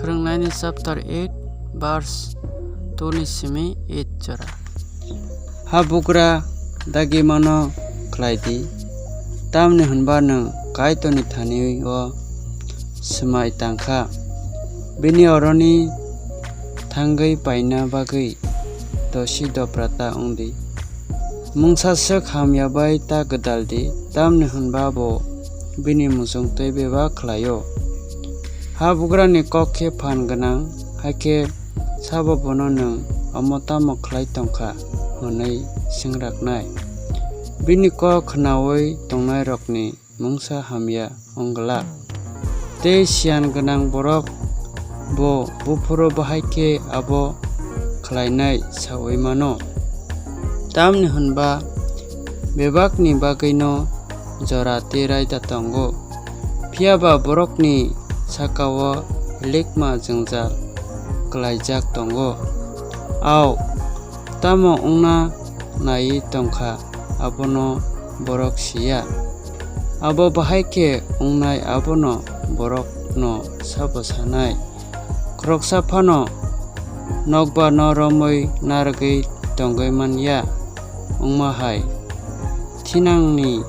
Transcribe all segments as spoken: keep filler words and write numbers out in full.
Phwrwngnaini chapter eight, verse two ni simi eight jora. Habugra dagimano khlai di, tamni hwnba nwng Kaitorni thani-o swmai tang kha. Bini oroni thangwi paina bagwi dosi dopra ta wng di. Mungsa swk hamya bai ta gwdal di, tamni hwnba bo bini muchung twi bebak khlai-o. Habugrani kok khe phan gwnang, hakhe sabo bono nwng omo tamo khlai tong kha hwnwi swngraknai? Bini kok khnaui tongnairokni mungsa hamya wng glak. Tei siyan gwnang borok bo buphuru bahai khe abo khlainai saui mano. Tamni hwnba bebakni bagwino jora tei raida tongo, phiya ba borokni saka-o likma jwngjal klaijak tongo. Au, tamo wngna naiwi tong kha, abono borok si ya. Abo bahai khe wngnai, abono borokno sabo sanai. Khoroksa phano nokbar-no romwi narwgwi tongwi man ya wngma hai, thinangni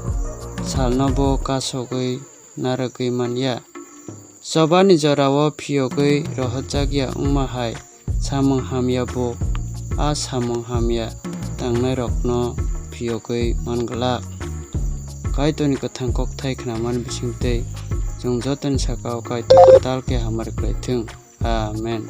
salno bo kasogwi narwgwi man ya. Chobani jora-o phiyogwi rohorjak ya wngma hai, samung hamya bo a samung hamya tangnairokno phiyogwi man glak. Kaitorni kwthang kokthai khnamani bisingtwi chwng jotoni saka-o Kaitor kwtal khe hamari khlai thung. Amen.